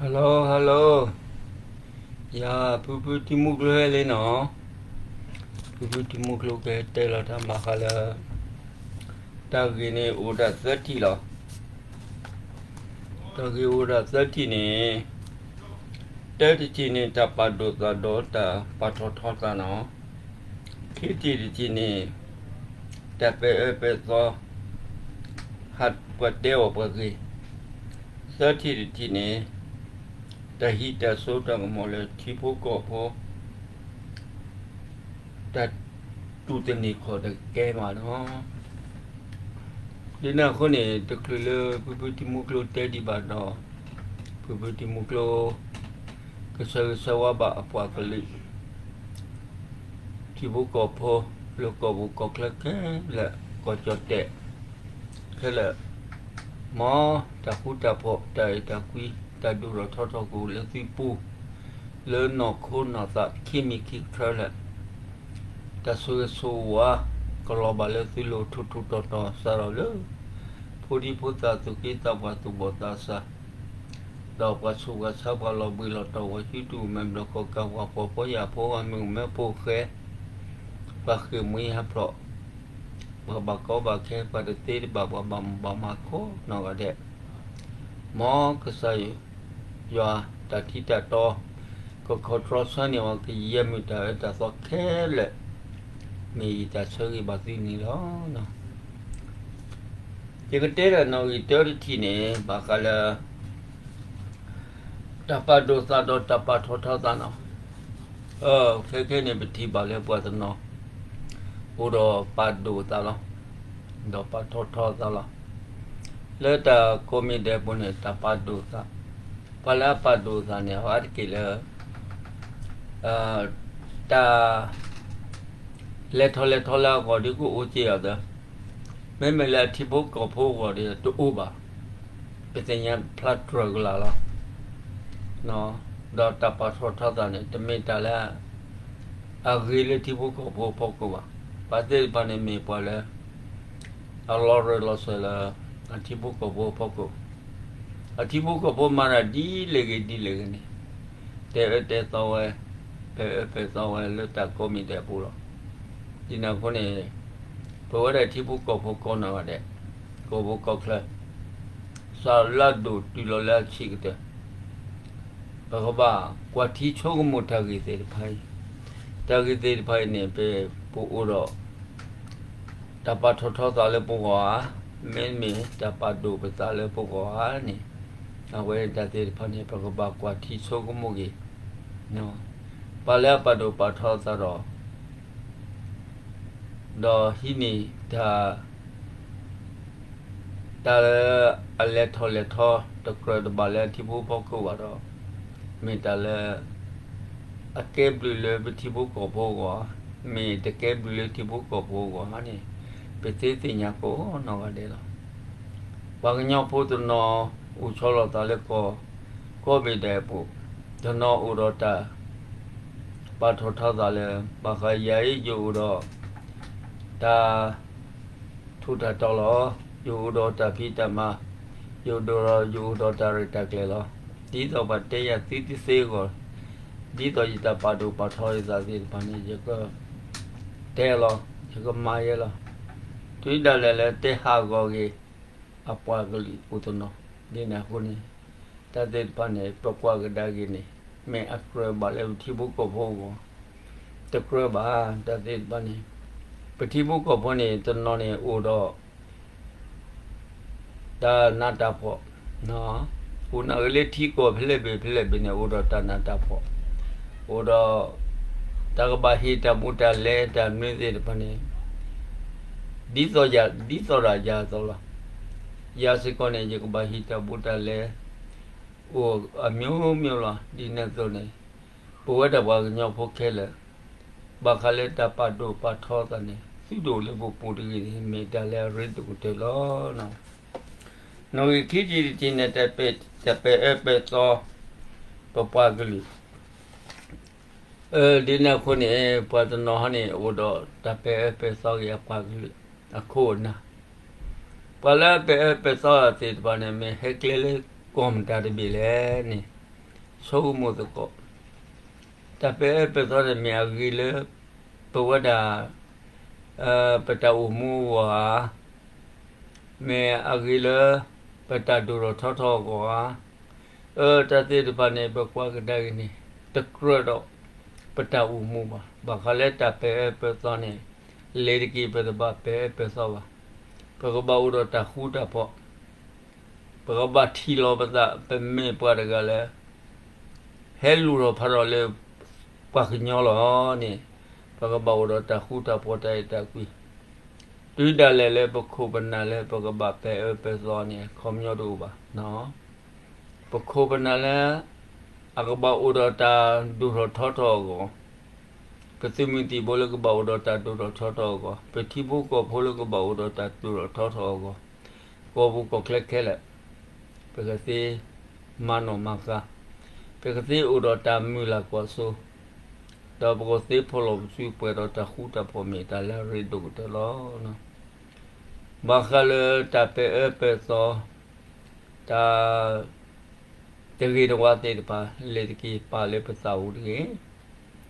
Hello hello, ယၤဖုဖုထံမူကျိဟဲလံနီၤ, ဖုဖုထံမူကျိကဟဲတဲလီၤတၢ်ဘၣ်ဃးလၢ တၢ်ဂ့ၢ်န့ၣ်အိၣ်ဒၣ်သၢထံၣ်လီၤ. တၢ်ဂ့ၢ်အိၣ်ဒၣ်သၢထံၣ်န့ၣ်, တၢတထံၣ်န့ၣ် တၢ်ပာ်ထီၣ်ထီသးနီၤ, ခံထံၣ်တထံၣ်န့ၣ် တၢ်ပဲာ်အၢပဲာ်သီ ဟးပှၤတဲအီၣ်ပှၤဂ့ၢ်, သၢထံၣ်တထံၣ်န့ၣ် တၢ်ဟံးတၢ်စိတၢ်ကမီၤလၢထံဖိကီၢ်ဖိ တၢ်တူၢ်သန့ၤခီၣ်တကဲမးနီၤ. ဒ်န့ၣ်အဃိန့ၣ် တချုးလၢဖုဖုထံမူကျိတဲဒံးဘၣ်ဒီး ဖုဖုထံမူကျိ ကဆၢဂ့ၤဆၢဝါဘၣ်အပှၤကလုာ် ထံဖိကီၢ်ဖိ လၢကီၢ်ပူၤကီၢ်ချၢခဲလၢာ် ကီၢ်ကၠီၣ်တဲာ်ခဲလၢာ်, မ်တၢ်ဃူတၢ်ဖိး တၢ်အဲၣ်တၢ်ကွံ တၢ်ဒိၣ်ထီၣ်ထီထီၣ်ကအိၣ်လၢသုပူၤ လၢနီၢ်ခိနီၢ်သးခံမံၤခံကတၢၢ်လၢာ်, တၢ်ဆိၣ်ဂ့ၤဆိၣ်ဝါ ကလီၤဘၣ်လၢသုလိၤထူးထူးတီၤတီၤစးထီၣ်လၢ ဖိဒံဖိသၣ်သူၣ်က့သးပှၢ်သူၣ်ဘီၣ်သးစၢ် ဒီးပှၤဆူးပှၤဆါ ပှၤလီၤဘှံးလီၤတီၤ ပှၤဟံးတူၢ်မဲာ်ဘျီၣ် ကီၢ်ကၢ်ပှၤဖှီၣ်ဖိယာ်ဖိ ပှၤမုၣ်ကမဲဖိဃဲ, ပှၤဃ့ၢ်မှံဟးဖျိး, ပှၤဘၣ်ကီဘၣ်ခဲ ပှၤတသ့တဘၣ် ပှၤဘၣ်မူဘၣ်မၤကိးနီၢ်ဂၤဒဲး, မ်ကစၢ်ယွၤတၢ်ထံတၢ်တီ ကခီၣ်တြီဆၢန့ၢ်အီၤ ကယဲၢ်မုၢ်တၢ်အၢတၢ်သီခဲလၢာ်, မ့ၢ်ယတၢ်ဆၢဂ့ၤဘၣ်သုန့ၣ်လီၤ. ယကတဲဒီးနီၣ်ဂံၢ်တၢတထံၣ်န့ၣ် ဘၣ်ဃးလၢ တၢ်ပာ်ဒိၣ်သးဒီးတၢ်ပာ်ထီၣ်ထီသးနီၤ. ခဲခဲန့ၣ် ပထံၣ်ဘၣ်လၢပှၤတနီၤ အိၣ်ဒီးပာ်ဒိၣ်သးလီၤ, ဒီးပာ်ထီၣ်ထီသးလီၤ. လၢတၢ်ကိးမံၤဒဲးအပူၤန့ၣ် တၢ်ပာ်ဒိၣ်သး, ပှၤလၢအပာ်ဒိၣ်သးန့ၣ် အဝဲတက့ၢ်လၢ တၢ် လဲၤထီၣ်လဲၤထီလၢအဂီၢ်ဒ်ကအိၣ်က့ၤအီၤသၢ, မ့မ့ၢ်လၢအထံဖိကီၢ်ဖိအဂီၢ်ဒီးတအိၣ်ဘၣ်, ပသ့ၣ်ညါဖျါတြၢၢ်ကလာ်လီၤ. ဒီးတၢ်ပာ်ထီၣ်ထီသးန့ၣ် တမ့ၢ်တၢ်လၢ အဂ့ၤလၢထံဖိကီၢ်ဖိအဖီခိၣ်ဘၣ်. ပှၤသ့ၣ်တဖၣ်န့ၣ်မ့ၢ်ပှၤလၢ အလီၤရၢၢ်လီၤစၢၤလၢ အထံဖိကီၢ်ဖိအဖီခိၣ်, အထံဖိကီၢ်ဖိမၤတၢ်ဒ်လဲၣ်ဂ့ၤဒ်လဲၣ်ဂ့ၤန့ၣ် တဲအၢတဲသီဝဲ, ပဲာ်အၢပဲာ်သီဝဲလၢတၢ်ကိးမံၤဒဲးအပူၤလီၤ. ဒ်န့ၣ်အဃိန့ၣ် ပဝဲဒၣ်ထံဖိကီၢ်ဖိကိးနီၢ်ဂၤဒဲး, ကီၢ်ပူၤကီၢ်ချၢ စးလၢအဒိၣ်တုၤလီၤလၢအဆံးကတၢၢ် ပကဘၣ်ကွၢ်ထံဆိကမိၣ်တၢ်ဂ့ၢ်သ့ၣ်တဖၣ်အံၤ, တၢ်ဂ့ၢ်သ့ၣ်တဖၣ်အံၤန့ၣ် ပ ပအိၣ်ဒီး တၢ်ပာ်ထီၣ်ထီသးလၢပဂီၢ်ဧါ, မ့တမ့ၢ်တၢ်ပာ်ဒိၣ်ပသးလၢပဂီၢ်ဧါန့ၣ်, အဝဲတၢ်သ့ၣ်တဖၣ်န့ၣ် ပကဘၣ်ကွၢ်ထံဆိကမိၣ်က့ၤ, ပှၤလၢအပာ်ဒိၣ်ပာ်ထီသးဒီး ဒီးဟံးန့ၢ်တၢ် တၢ်လၢအလဲၤထီၣ်လဲၤထီတကြၢးတဘၣ်လၢအထံဖိအဖီခိၣ်ဘၣ်ဒီး, မ့ၢ်တၢ်လၢ အကဲဘျုးလၢပထံဖိကီၢ်ဖိအဂီၢ်, မ့ၢ်တကဲဘျုးလၢထံဖိကီၢ်ဖိအဂီၢ်န့ၣ် ပသ့သ့ၣ်ညါကိးနီၢ်ဂၤဒဲးလီၤ. ပှၤကညီဖိတနီၤ အိၣ်ဆီလီၤသးလၢကီၢ် ကိးမံၤဒဲးအပူၤ, တနီၤအိၣ်ဒီးတၢ် ပာ်ထီၣ်ထီသးလၢ ဘၣ်ဃးယၤအံၤ ယအိၣ်ဒီး တၢ် ထူးတၢ်တီၤလီၤ. ယအိၣ်ဒီးတၢ်ဖံးတၢ်မၤ, ယအိၣ်ဒီး ယအိၣ်ဒီးတၢ်ရဲၣ်တၢ်ကျဲၤလီၤ. ဒ်သိးပှၤတဲယၤသုတသ့အဂီၢ်, ဒ်သိးယတၢ်ပာ်ဒိၣ်ပာ်ထီယသးသ့ၣ်တဖၣ်န့ၣ် ယက တဲလီၤ, ယကမၤယဲလီၤ. တုၤဒၣ်လဲာ်လၢတဲဟးဂီၤက့ၤ အပှၤကလုာ်အိၣ်တနီၤ, ဒ်န့ၣ်အဃိန့ၣ် တၢ်သ့ၣ်တဖၣ်န့ၣ် ပကွၢ်ကဒါက့ၤန့ၣ် မ့ၢ်အကြၢးဘၣ်လၢပထံဖိကီၢ်ဖိအဂီၢ်, တကြၢးဘၣ်. တၢ်သ့ၣ်တဖၣ်န့ၣ် ပထံဖိကီၢ်ဖိန့ၣ် တနီၤန့ၣ်အိၣ်ဒီး တၢ်နးတၢ်ဖှီၣ်, အိၣ်နာ်က့ၤလၢထံကီၢ်ဖဲလဲၣ်ဘ့ၣ်ဖဲလဲၣ်ဘ့ၣ်န့ၣ် အိၣ်ဒီးတၢ်နးတၢ်ဖှီၣ်, အိၣ်ဒီး တၢ်ကဘၣ်ဟ့ၣ်တၢ်ဘူးတၢ်လဲတၢ်မနုၤသ့ၣ်တဖၣ်န့ၣ် ဒ်သိးယၤ ဒ်သိးဒီးယၤအသိးလီၤ. ယၤစ့ၢ်ကီးန့ၣ် ယကဘၣ်ဟ့ၣ်တၢ်ဘူးတၢ်လဲ အိၣ်အမျိုးမျိုးလီၤ. ဒ်န့ၣ်အသိးန့ၣ် ပဝဲဒၣ်ပှၤကညီဖိခဲလၢာ် ဘၣ်ဃးလၢတၢ်ပာ်ဒိၣ်ပာ်ထီသးန့ၣ် သုတအိၣ်လၢပပူၤတဂ့ၤန့ၣ် မ့ၢ်တၢ်လၢအရ့ဒိၣ်ကတၢၢ်လီၤ. နီၣ်ဂံၢ်ခံထံၣ်တထံၣ်န့ၣ် တၢ်ပဲာ်အၢပဲာ်သီ ပပှၤကလုာ် ဒ်န့ၣ်အဃိန့ၣ် ပှၤတနီၤဟီန့ၣ် အိၣ်ဒီးတၢ်ပဲာ်အၢပဲာ်သီက့ၤအပှၤကလုာ် အခိၣ်အနၢ်, ပှၤလၢအပဲာ်အၢပဲာ်သီသ့ၣ်တဖၣ်န့ၣ် မ့ၢ်ဟဲကျဲလၢကီၢ်မတၤတဘ့ၣ်လဲၣ်န့ၣ် ဆိကမိၣ်သကိး, တၢ်ပၢၢ်အၢပၢၢ်သီန့ၣ်မ့ၢ်အဂ့ၤလၢ ပဝဲဒၣ် ပတၢ်အိၣ်မူအဂီၢ်ဧါ, မ့ၢ်အဂ့ၤလၢ ပတၢ်ဒိၣ်ထီၣ်ထီထီၣ်အဂီၢ်ဧါ, အၢ တၢ်သ့ၣ်တဖၣ်န့ၣ် ပကွၢ်ကဒါက့ၤန့ၣ် တကြၢးဒီး ပတၢ်အိၣ်မူဘၣ်. ဘၣ်ဃးလၢတၢ်ပၢၢ်အၢပၢၢ်သီန့ၣ် လ့ၤတက့ၤ ပတဘၣ်ပၢၢ်အၢပၢၢ်သီဘၣ်. ပကဘၣ်အိၣ်ဒီးတၢ်ဃူတၢ်ဖိး, ပကဘၣ်ထံၣ်လီၤပသး ပမ့ၢ်ပှၤတဂၤလၢ ဟဲလူၤထီၣ်ဖးထီၣ်လၢ ပှၤကညီလီၤန့ၣ်, ပကဘၣ်အိၣ်ဒီးတၢ်ဃူတၢ်ဖိး တၢ်အဲၣ်တၢ်ကွံ, တုၤဒၣ်လဲာ်လၢပခိၣ်ပနၢ်လၢပကဘၣ်ပၢၢ်အၢပၢၢ်သီန့ၣ် အခီပညီတအိၣ်ဘၣ်. ပခိၣ်ပနၢ်လၢ အကဘၣ်အိၣ်ဒီးတၢ်ဒိၣ်ထီၣ်ထီထီၣ်အဂီၢ်, ပသုးမုၢ်သံၣ်ဘိလၢကဘၣ်အိၣ်ဒီးတၢ်ဒိၣ်ထီၣ်ထီထီၣ်အဂီၢ်, ပထံဖိကီၢ်ဖိလၢကဘၣ်အိၣ်ဒီးတၢ်ဒိၣ်ထီၣ်ထီထီၣ်အဂီၢ်, ကီၢ်ပူၤကီၢ်ချၢခဲလၢာ် ပကသ့မၤနီၣ်မၤဃါ, ပကသ့အိၣ်ဒီးတၢ်မုၢ်လၢ်ကွၢ်စိ, ဒီးပကသ့ဖီၣ်လီၤပစုပှဲၤဒီးတၢ်ဃူတၢ်ဖိး မ့ၢ်တၢ်လၢအရ့ဒိၣ်ကတၢၢ်လီၤ. ဘၣ်ဃးလၢတၢ်ပၢၢ်အၢပၢၢ်သီ, တၢ် တဂ့ၤတဝါသ့ၣ်တဖၣ် လဲၤတက့ၤပာ်လၢပသးပူၤတဂ့ၤ.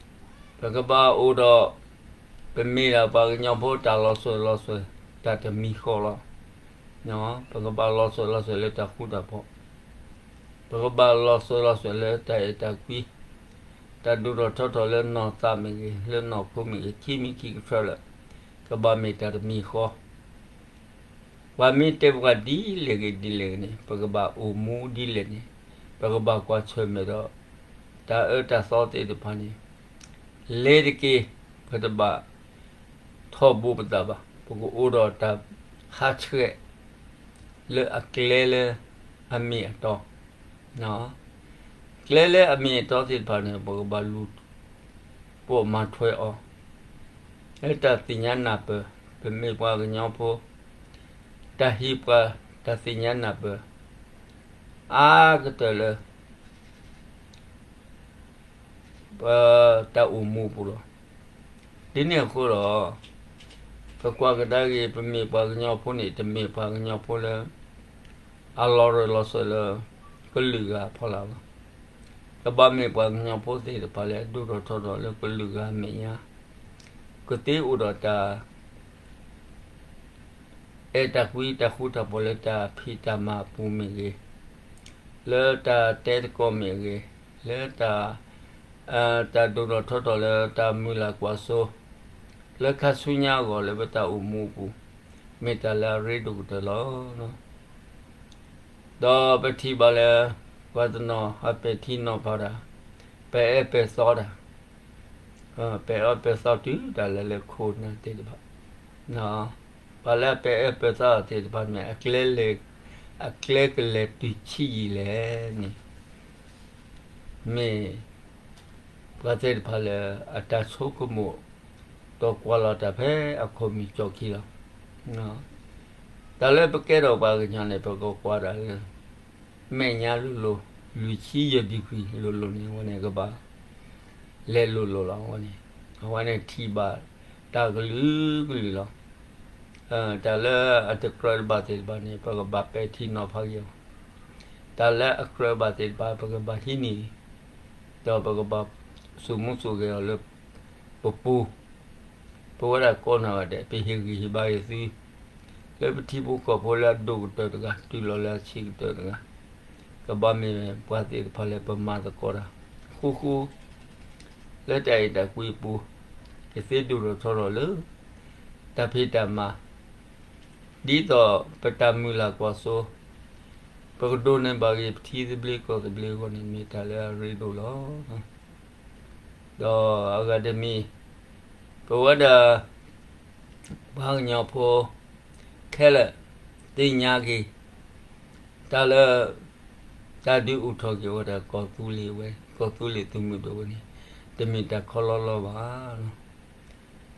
ပကဘၣ်အိၣ်ဒီး ပမ့ၢ်ဒၣ်ပှၤကညီဖိတၢ်လီၤစၢၤလီၤသွဲၣ် တၢ်တမံၤဃီလီၤ. ပကဘၣ်လီၤစၢၤလီၤသွဲၣ်လၢတၢ်ဃူတၢ်ဖိး, ပကဘၣ်လီၤစၢၤလီၤသွဲၣ်လၢတၢ်အဲၣ်တၢ်ကွံ, တၢ်ဒိၣ်ထီၣ်ထီထီၣ်လၢနီၢ်သးမ့ၢ်ဂ့ၤ, လၢနီၢ်ခိမ့ၢ်ဂ့ၤ, ခံမံၤခံကထၢလၢာ်, ကဘၣ်မ့ၢ်တၢ်တမံၤဃီ ပှၤမ့ၢ်တဲပှၤဒ်လဲၣ်ဂ့ၤဒ်လဲၣ်ဂ့ၤန့ၣ်, ပကဘၣ်အိၣ်မူဒ်လဲၣ်န့ၣ်, ပကဘၣ်ကွၢ်ဆၢၣ်မဲာ်ဒီး တၢ်အၢတၢ်သီသ့ၣ်တဖၣ်န့ၣ်, လဲၤတက့ၢ်, ပတဘၣ်ထီၣ်ဘိပသးဘၣ်. ပကအိၣ်ဒီးတၢ်ဟးဆှဲး လၢအကျဲလၢအမ့ၢ်အတီ ကျဲလၢအမ့ၢ်အတီသ့ၣ်တဖၣ်န့ၣ် ပကဘၣ်လူၤပိာ်မၤထွဲအီၤ လၢတၢ်သ့ၣ်ညါနၢ်ပၢၢ်, ပမ့ၢ်ပှၤကညီဖိ, တၢ်ဟ့ၣ်ပှၤတၢ်သ့ၣ်ညါနၢ်ပၢၢ် အါကတၢၢ်လၢ ပတၢ်အိၣ်မူအပူၤလီၤ. ဒ်န့ၣ်အဃိဒီး ပကွၢ်ကဒါက့ၤ ပမ့ၢ်ပှၤကညီဖိန့ၣ် တမ့ၢ်ပှၤကညီဖိလၢ အလီၤရၢၢ်လီၤစၢၤလၢ ကလုာ်ဂၤအဖီလာ်ဘၣ်. ကဘၣ်မ့ၢ်ပှၤကညီဖိသ့ၣ်တဖၣ်လၢ အဒိၣ်ထီၣ်ထီထီၣ်လၢကလုာ်ဂၤအမဲာ်ညါ, ကသ့အိၣ်ဒီးတၢ် အဲၣ်တၢ်ကွံတၢ်ဃူတၢ်ဖိးလၢတၢ်ဖံးတၢ်မၤအပူၤမ့ၢ်ဂ့ၤ, လၢတၢ်တဲသကိးမ့ၢ်ဂ့ၤ, လၢတၢ် တၢ်ဒိၣ်ထီၣ်ထီထီၣ်လၢတၢ်မုၢ်လၢ်ကွၢ်စိ, လၢခါဆူညါအဂီၢ်လၢပတၢ်အိၣ်မူအပူၤ, မ့ၢ်တၢ်လၢအရ့ဒိၣ်ကတၢၢ်လီၤ. ဒီးပထံၣ်ဘၣ်လၢ ပှၤတနီၤအပဲာ်ထံနီၤဖးတၢ်, ပဲာ်အၢပဲာ်သီတၢ်, ပဲာ်အၢပဲာ်သီတုၤဒၣ်လဲာ်လၢခိၣ်နၢ်သ့ၣ်တဖၣ်, ပှၤလၢအပဲာ်အၢပဲာ်သီတၢ်သ့ၣ်တဖၣ်န့ၣ် အကျဲလဲၤ, အကျဲကလဲၤတုၤဆံးယံာ်လဲၣ်န့ၣ် မ့ၢ် ပှၤသ့ၣ်တဖၣ်လၢအတၢ်ဆိကမိၣ် ဒီးကွၢ်လီၤတၢ်ဖဲအခီၣ်မုၢ်ကၠီခံလီၤ. တၢ်လၢပကဲထီၣ်ပှၤကညီန့ၣ် ပကကွၢ်တၢ်လၢ မဲာ်ညါလိၤလိၤ, လွံၢ်ဆံယဲၢ် degree လိၤလိၤန့ၣ် အဝဲန့ၣ်ကဘၣ် လဲၤလိၤလိၤလီၤ. အဝဲန့ၣ် အဝဲန့ၣ်ထံၣ်ဘၣ်တၢ်ကလုာ်ကလုာ်လီၤ. တၢ်လၢအတကြၢးတဘၣ်သ့ၣ်တဖၣ်န့ၣ် ပကဘၣ်ပဲာ်ထံနီၤဖးက့ၤအီၤ, တၢ်လၢအကြၢးဘၣ်သ့ၣ်တဖၣ် ပကဘၣ်ဟံးန့ၢ်, ဒီးပကဘၣ်စိာ်မူစိာ်ဂဲၤအီၤလၢပပူၤ, ပဝဲဒၣ်ကိးနီၢ်ဂၤဒဲး ပဟ့ၣ်ဂံၢ်ဟ့ၣ်ဘါက့ၤသု လၢပထံဖိကီၢ်ဖိလၢအဒိၣ်ကတၢၢ်တဂၤ တုၤလီၤလၢအဆံးကတၢၢ်တဂၤ, ကဘၣ်မ့ၢ်ပှၤသ့ၣ်တဖၣ်လၢပမၤသကိးတၢ် ဃူဃူ လၢတၢ်အဲၣ်တၢ်ကွံအပူၤ, ကသ့ဒိၣ်ထီၣ်ထီထီၣ်လၢ တၢ်ဖံးတၢ်မၤ, ဒ်သိးပတၢ်မုၢ်လၢ်ကွၢ်စိ, ပကဒိးန့ၢ်ဘၣ်က့ၤပထံသဘျ့ကီၢ်သဘျ့အဂီၢ်န့ၣ် မ့ၢ်တၢ်လၢအရ့ဒိၣ်လီၤ. ဒီးအဂၤတမံၤ, ပဝဲဒၣ် ပှၤကညီဖိခဲလၢာ် သ့ၣ်ညါက့ၤ တၢ်လၢ တၢ်ဒုးအိၣ်ထီၣ်က့ၤဝဲဒၣ် ကီၢ်သူလ့ၤဝဲ, ကီၢ်သူလ့ၤသုးမုၢ်ဒိၣ်ဝဲန့ၣ် တမ့ၢ်တၢ်ခီလီလီဘၣ်.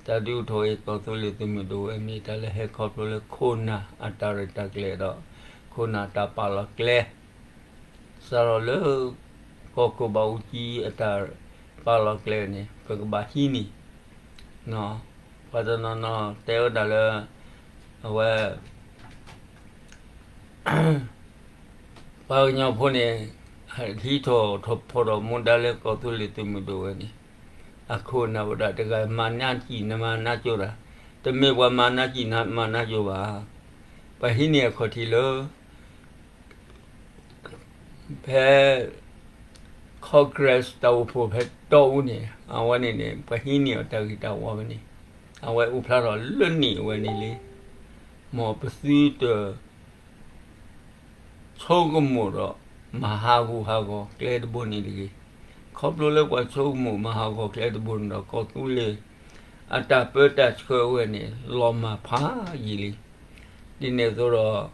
တၢ်ဒုးအိၣ်ထီၣ်က့ၤကီၢ်သူလ့ၤသုးမုၢ်ဒိၣ်ဝဲ မ့ၢ်တၢ်လၢဟဲခီဖျိလၢခိၣ်နၢ်အတၢ်ရဲၣ်တၢ်ကျဲၤဒီး ခိၣ်နၢ်တၢ်ပာ်လီၤကျဲ စးထီၣ်လၢ ကီၢ်ခိၣ်ဘၣ်အူကၠံအတၢ်ပာ်လီၤကျဲန့ၣ် ပကဘၣ်ဟံးန့ၢ်, ပှၤတနီၤနီၤတဲဝဲဒၣ်လၢ အဝဲ ပှၤကညီဖိန့ၣ် ဟံးထီၣ်ထီၣ်ဖီၣ်ထီၣ်မူဒါလၢကီၢ်သူလ့ၤသုးမုၢ်ဒိၣ်ဝဲန့ၣ်, အခိၣ်နၢ်ဝဲဒၣ်တဂၤမၤနးကံၣ်နမၤနးကၠိတၢ်, တမ့ၢ်ပှၤမၤနးကံၣ်နမၤနးကၠိဘၣ်. ပှၤဟံးန့ၢ်အခီၣ်ထံးလၢ ဖဲ Congress တၢ်အိၣ်ဖှိၣ်ဖဲတီအူန့ၣ် အဝဲန့ၣ်န့ၣ် ပှၤဟံးန့ၢ်အီၤတၢ်ဂ့ၢ်တၢ်ဝီဝဲန့ၣ်, အဝဲအိၣ်ဖျါထီၣ်လၢန့ၣ်အဝဲန့ၣ်လံ. မ်ပသုတ ဆိကမိၣ်ဒီး မၤဟးဂူာ်ဟးဂီၤကျဲတဘိန့ၣ်တဂ့ၤ. ခီဖျိလၢပှၤဆိကမိၣ်မၤဟးဂီၤကျဲတဘိန့ၣ်ဒီး ကီၢ်သူလ့ၤ အတၢ်ပၢတၢ်ဆှၢဝဲန့ၣ် လီၤမၢ်ဖးယံာ်လံ. ဒ်န့ၣ်အသိးဒီး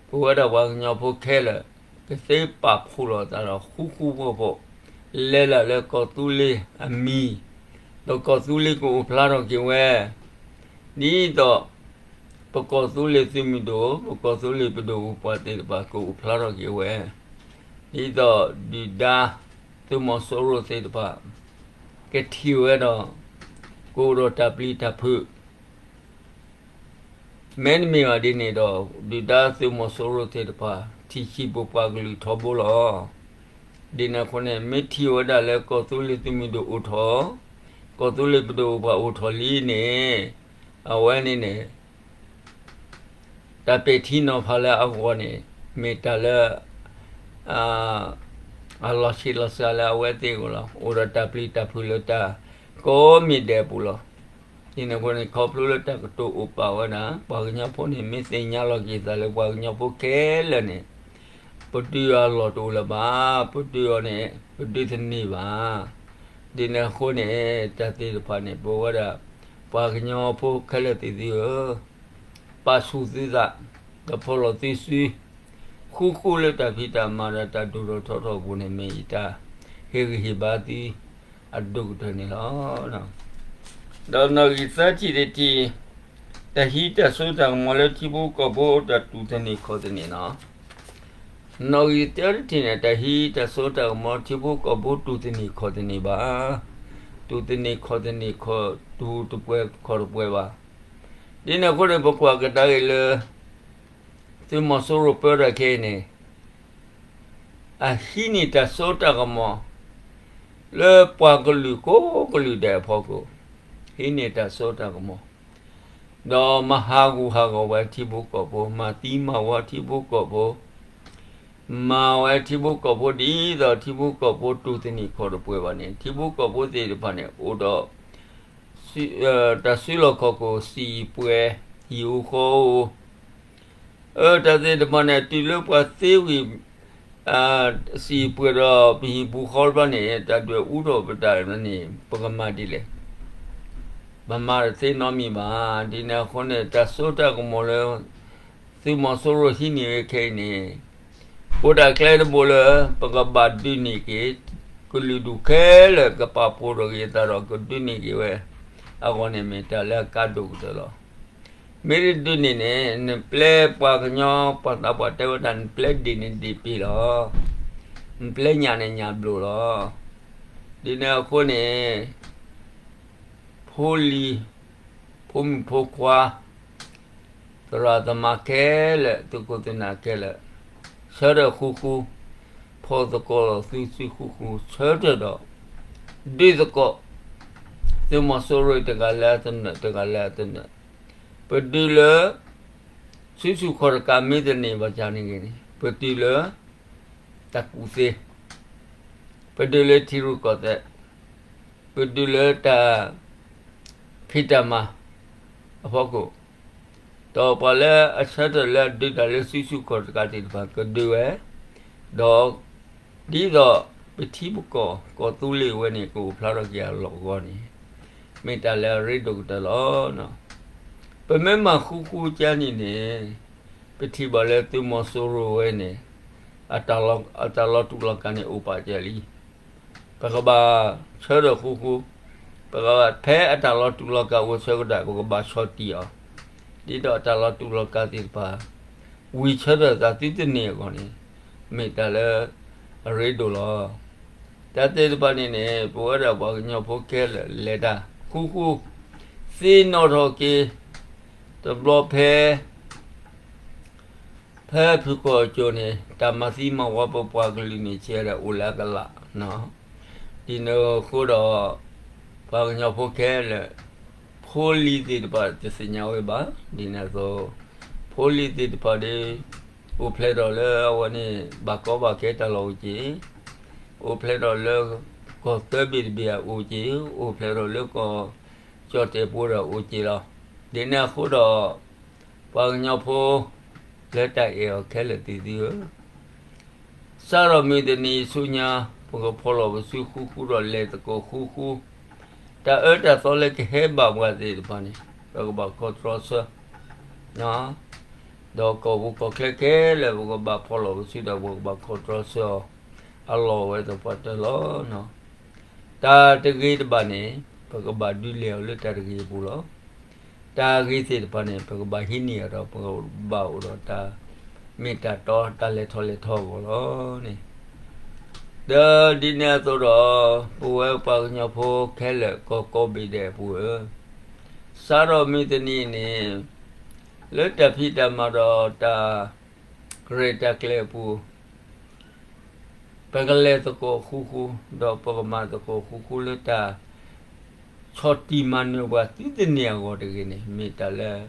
ပဝဲဒၣ်ပှၤကညီဖိခဲလၢာ် ကသ့ပာ်ဖှိၣ်လိာ်သးဒီးဃူဃူဖိးဖိး လဲၤလၢ်လၢကီၢ်သူလ့ၤအမံၤ, ဒီးကီၢ်သူလ့ၤကအိၣ်ဖျါထီၣ်က့ၤဝဲ ဒ်သိး ပကီၢ်သူလ့ၤသုးမုၢ်ဒိၣ်, ပကီၢ်သူလ့ၤပဒိၣ်ပပှၢ်သ့ၣ်တဖၣ်ကအိၣ်ဖျါထီၣ်က့ၤဝဲ, ဒ်သိးဒုၣ်ဒါသုးမီၤစိရိၤသ့ၣ်တဖၣ် ကထံၣ်ဝဲဒီး ကအိၣ်ဒီးတၢ်ပျံၤတၢ်ဖုး မ့တမ့ၢ်ဘၣ်ဒ်န့ၣ်ဒီး ဒုၣ်ဒါသုးမီၤစိရိၤသ့ၣ်တဖၣ် ထံၣ်ဆံးပိာ်ပှၤကလုာ်ထီဘိလီၤ. ဒ်န့ၣ်အဃိန့ၣ် မ့ၢ်ထံၣ်ဝဲဒၣ်လၢကီၢ်သူလ့ၤသုးမုၢ်ဒိၣ်အိၣ်ထီၣ်, ကီၢ်သူလ့ၤပဒိၣ်ပပှၢ်အိၣ်ထီၣ်လံန့ၣ် အဝဲန့ၣ်န့ၣ် တၢ်ပဲာ်ထံနီၤဖးလၢအဂီၢ်န့ၣ် မ့ၢ်တၢ်လၢ အလီၤဆံးလီၤစှၤလၢအဝဲသ့ၣ်အဂီၢ်လီၤ. အိၣ်ဒီးတၢ်ပျံၤတၢ်ဖုးလၢတၢ်ကိးမံၤဒဲးအပူၤလီၤ. ဒ်န့ၣ်အဃိန့ၣ် ခီဖျိလၢတၢ်ကတိၤအိၣ်ပာ်ဝဲဒၣ် ပှၤကညီဖိန့ၣ် မ့ၢ်သ့ၣ်ညါလီၤက့ၤသးလၢပှၤကညီဖိခဲလၢာ်န့ၣ် ပဒုးအီၤအလီၢ်တအိၣ်လၢၤဘၣ်, ပဒုးအီၤန့ၣ် ပဒုးတန့ၢ်ဘၣ်. ဒ်န့ၣ်အဃိန့ၣ် တၢ်သ့ၣ်တဖၣ်န့ၣ် ပဝဲဒၣ် ပှၤကညီဖိခဲလၢာ်သ့ၣ်သုဧၢ, ပာ်ဆူၣ်သုသး, ဒီးဖီၣ်လိာ်သုစု, ဃူဃူလၢတၢ်ဖံးတၢ်မၤဒီးတၢ်ဒိၣ်ထီၣ်ထီထီၣ်အပူၤန့ၣ် မ့ၢ်ယတၢ်ဟ့ၣ်ဂံၢ်ဟ့ၣ်ဘါသုအဒိၣ်ကတၢၢ်န့ၣ်လီၤ. ဒီးနီၣ်ဂံၢ်သၢထံၣ်တထံၣ်, တၢ်ဟံးတၢ်စိတၢ်ကမီၤလၢထံဖိကီၢ်ဖိတၢ်တူၢ်သန့ၤခီၣ်သန့ၤနီၤ. နီၣ်ဂံၢ်သၢထံၣ်န့ၣ် တၢ်ဟံးတၢ်စိတၢ်ကမီၤထံဖိကီၢ်ဖိတူၢ်သန့ၤခီၣ်သန့ၤဘၣ်, တူၢ်သန့ၤခီၣ်သန့ၤခီၣ်တူၢ်တပှဲၤခီၣ်တပှဲၤဘၣ်. ဒ်န့ၣ်အဃိန့ၣ် ပကွၢ်ကဒါက့ၤလၢ သုးမီၤစိရိၤပၢတၢ်ခဲအံၤန့ၣ် အဟံးန့ၢ်တၢ်စိတၢ်ကမီၤ လၢပှၤကလုာ်ကိးကလုာ်ဒဲးအဖီခိၣ်, ဟံးန့ၢ်တၢ်စိတၢ်ကမီၤ, ဒီးမၤဟးဂူာ်ဟးဂီၤဝဲထံဖိကီၢ်ဖိ, မၤသံမၤဝီထံဖိကီၢ်ဖိ, မၤဝဲထံဖိကီၢ်ဖိဒ်သိးထံဖိကီၢ်ဖိတူၢ်သန့ၤခီၣ်တပှဲၤဘၣ်န့ၣ် ထံဖိကီၢ်ဖိသ့ၣ်တဖၣ်န့ၣ် အိၣ်ဒီး တၢ်စုလီၢ်ခီၣ်ခိၣ် စံာ်ပှဲၤ ဟံၣ်ဧိၤဃီဧိၤ, အတၢ်သ့ၣ်တဖၣ်န့ၣ် တုၤလၢပှၤသ့ဝံၤ စံာ်ပှဲၤဒီးပဟံၣ်ပူၤဃီတဖၣ်န့ၣ် တၢ်ဒွဲၣ်အူထီၣ်ပတၢ်န့ၣ် ပကမၤဒ်လဲၣ်. ပမၤတသ့နီတမံၤဘၣ်. ဒ်န့ၣ်အဃိန့ၣ် တၢ်စိတၢ်ကမီၤလၢ သုးမီၤစိရိၤဟံးန့ၢ်ဝဲခဲအံၤန့ၣ် အိၣ်ဒၣ်ကျဲတဘိလၢ ပကဘၣ်ဒုးန့ၢ်က့ၤ ကလုာ်ဒူၣ်ခဲလၢာ်ကပာ်ဖှိၣ်ထီၣ်က့ၤအသးဒီးကဒုးန့ၢ်က့ၤဝဲ အဂီၢ်န့ၣ်မ့ၢ်တၢ်လၢအကါဒိၣ်ကတၢၢ်လီၤ. မ့ၢ်တဒုးန့ၢ်န့ၣ် နပျဲပှၤကညီပှၤသးပှၢ်တဲဝဲဒၣ် နပျဲဒ့ၣ်န့ၣ်ဒ့ၣ်ပ့ၤလီၤ. နပျဲညၣ်န့ၣ်ညၣ်ဘျိးလီၤ. ဒ်န့ၣ်အဃိန့ၣ် ဖိလံၤ ဖိမုၣ်ဖိခွါ သရၣ်သမါခဲလၢာ် သုးခိၣ်သုးနၢ်ခဲလၢာ် ဆၢထၢၣ်ဃူဃူ ဖီၣ်သကိးလီၤသုစုဃူဃူ ဆၢထၢၣ်ဒီး ဒုးသကိး သုးမီၤစိရိၤတဂၤလၢအသနၢၣ် တဂၤလၢအသနၢၣ် ပတုၤလၢ စုဆူၣ်ခီၣ်တကးမ့ၢ်တန့ၢ်ဘၣ်ဆၣ်န့ၣ်ဂ့ၤန့ၣ် ပတုၤလၢ တၢ်ကူၣ်သ့, ပတုၤလၢထံရူၢ်ကီၢ်သဲး, ပတုၤလၢတၢ်ဖံးတၢ်မၤအဖီခိၣ်, ဒီးပှၤလၢအဆၢထၢၣ်လၢအဒုးတၢ်လၢစုဆူၣ်ခီၣ်တကးသ့ၣ်တဖၣ်ကဒုးဝဲ, ဒီး ဒ်သိးပထံပကီၢ်ကီၢ်သူလ့ၤဝဲန့ၣ် ကအိၣ်ဖျါထီၣ်က့ၤအလီၢ်အဂီၢ်န့ၣ် မ့ၢ်တၢ်လၢအရ့ဒိၣ်ကတၢၢ်လီၤ. ပမ့ၢ်မၤဃူဃူကါန့ၣ်န့ၣ် ပထံၣ်ဘၣ်လၢသုးမီၤစိရိၤဝဲန့ၣ် အတၢ်လီၤတူာ်လီၤကာ်န့ၣ်အိၣ်ပာ်စၢၤလံ. ပကဘၣ်ဆၢထၢၣ်ဃူဃူ, ပကဘၣ်ဖဲအတၢ်လီၤတူာ်လီၤကာ်အိၣ်ဆၢကတီၢ် ပကဘၣ်ဆီၣ်တံၢ်အီၤ, ဒ်သိးအတၢ်လီၤတူာ်လီၤကာ်သ့ၣ်တဖၣ် ဝံၤဆၢထၢၣ်သးသုတန့ၢ်အဂီၢ်န့ၣ် မ့ၢ်တၢ်လၢအရ့ဒိၣ်လီၤ. တၢ်သ့ၣ်တဖၣ်န့ၣ်န့ၣ် ပဝဲဒၣ်ပှၤကညီဖိခဲလၢာ်လဲၤတၢ်ဃူဃူ, သ့ၣ်နီၣ်ထီၣ်က့ၤ တဘျီဖဲ ဖဲဖုၣ်ကိာ်အစိၤန့ၣ် တၢ်မၤသံမၤဝီပပှၤကလုာ်န့ၣ် ဆဲးဒီးအိၣ်လၢအကလး, ဒ်န့ၣ်အဃိဒီး ပှၤကညီဖိခဲလၢာ် ဖိလံၤသ့ၣ်တဖၣ်တသ့ၣ်ညါဝဲဘၣ်. ဒ်န့ၣ်အသိး ဖိလံၤသ့ၣ်တဖၣ်ဒီး အိၣ်ဖျဲၣ်ထီၣ်လၢအဝဲန့ၣ် ဘၣ်ကီဘၣ်ခဲတၢ်လီၢ်အိၣ်က့ၤ, အိၣ်ဖျဲၣ်ထီၣ်လၢ ကီၢ်သၢဘ့ၣ်တဘ့ၣ်အအိၣ်က့ၤ, အိၣ်ဖျဲၣ်ထီၣ်လၢကီၢ်ကၠီၣ်တဲာ်ပူၤဒီးအိၣ်က့ၤလီၤ. ဒ်န့ၣ်အဃိဒီး ပှၤကညီဖိ လၢတၢ်အဲၣ်အီၤခဲလၢာ်သ့ၣ်သုဧၢ, စးထီၣ်မုၢ်တနံၤဆူညါ ပကဖီၣ်လီၤပစုဃူဃူဒီးလဲၤသကိးဃူဃူ, တၢ်အၢတၢ်သီလၢကဟဲဘၣ်ပှၤသ့ၣ်တဖၣ်န့ၣ် ပကဘၣ်ခီတြီဆၢ ဒီးကီၢ်ပူၤကီၢ်ချၢခဲလၢာ် ပကဘၣ်ဖီၣ်လီၤပစုဒီး ပကဘၣ်ခီတြီဆၢအီၤ အလီၢ်ဝဲသပှၢ်တၢၢ်လီၤ. တၢ်တဂ့ၤတဘၣ်န့ၣ် ပကဘၣ်ဒုးလဲၤအီၤလၢတၢ်တဂ့ၤအပူၤလီၤ. တၢ်ဂ့ၤသ့ၣ်တဖၣ်န့ၣ် ပကဘၣ်ဟံးန့ၢ်အီၤဒီး ပကဘၣ်အိၣ်ဒီးတၢ်မ့ၢ်တၢ်တီ တၢ်လဲၤထီၣ်လဲၤထီအဂီၢ်လီၤန့ၣ်. ဒီးဒ်န့ၣ်အသိးဒီး ပဝဲပှၤကညီဖိခဲလၢာ် ကီၢ်ကိးဘ့ၣ်ဒဲးအပူၤဧၢ, စးထီၣ်မုၢ်တနံၤန့ၣ် လၢတၢ်ဖံးတၢ်မၤဒီးတၢ်ရဲၣ်တၢ်ကျဲၤအပူၤ ပကလဲၤသကိးဃူဃူ, ဒီးပကမၤသကိးဃူဃူလၢတၢ်ဆီၣ်တံၢ်မၤနၢၤပှၤသုတန့ၢ်အဂီၢ်တဂ့ၤန့ၣ် မ့ၢ်တၢ်လၢ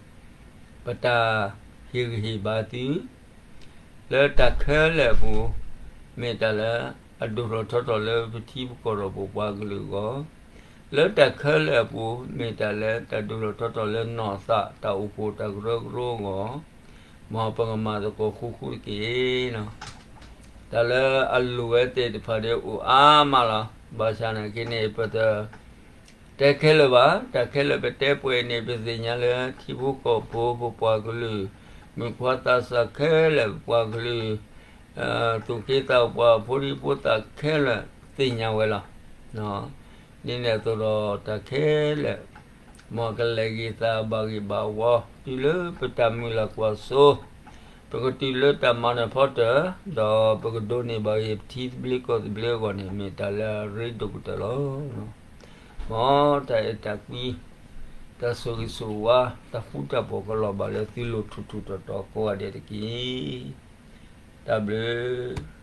ပတၢ်ဟ့ၣ်ဂံၢ်ဟ့ၣ်ဘါသု လၢတၢ်ခဲလၢာ်အပူၤ မ့ၢ်တၢ်လၢအဒိၣ်ထီၣ်ထီထီၣ်လၢပထံပကီၢ်ဒီးပပှၤကလုာ်အဂီၢ်, လၢတၢ်ခဲလၢာ်အပူၤ မ့ၢ်တၢ်လၢတၢ်ဒိၣ်ထီၣ်ထီထီၣ်လၢနီၢ်သးတၢ်အိၣ်ဖှိၣ်တၢ်ကရၢကရိအဂီၢ်, မ်ပကမၤသကိးဃူဃူတက့ၢ်. တၢ်လၢအလိၣ်ဝဲသ့ၣ်တဖၣ်ဒီးအိၣ်အါမးလီၤ. ဘၣ်ဆၣ်နာ်က့န့ၣ် ပတ တဲခဲလၢာ်ဘၣ်, တၢ်ခဲလၢာ်ပတဲပှဲၤအံၤန့ၣ် ပသ့ၣ်ညါလၢထံဖိကီၢ်ဖိပပှၤကလုာ် မုၣ်ခွါသးစၢ်ခဲလၢာ် ပပှၤကလုာ် သူၣ်က့သးပှၢ်ဖိဒံဖိသၣ်ခဲလၢာ်သ့ၣ်ညါဝဲလီၤ. ဒ်န့ၣ်အသိးဒီးတၢ်ခဲလၢာ် မ်ကလဲၤဂ့ၤသးဘၣ်ဂ့ၤဘၣ်ဝီ တုၤလၢပတၢ်မုၢ်လၢ်ကွၢ်စိ ပကတုၤလၢတၢ်မၤနၢၤဖီတၢၣ် ဒီးပကဒိးန့ၢ်ဘၣ်ဂ့ၤပထံသဘျ့ကီၢ်သဘျ့အဂီၢ်န့ၣ် မ့ၢ်တၢ်လၢအရ့ဒိၣ်ကတၢၢ်လီၤ. မ်တၢ်အဲၣ်တၢ်ကွံ တၢ်ဆိၣ်ဂ့ၤဆိၣ်ဝါ တၢ်ဃူတၢ်ဖိးကလီၤဘၣ်လၢသုလိၤထူၣ်ထူၣ်တီၤတီၤကိးဂၤဒဲးတက့ၢ်. တၢ်ဘျုး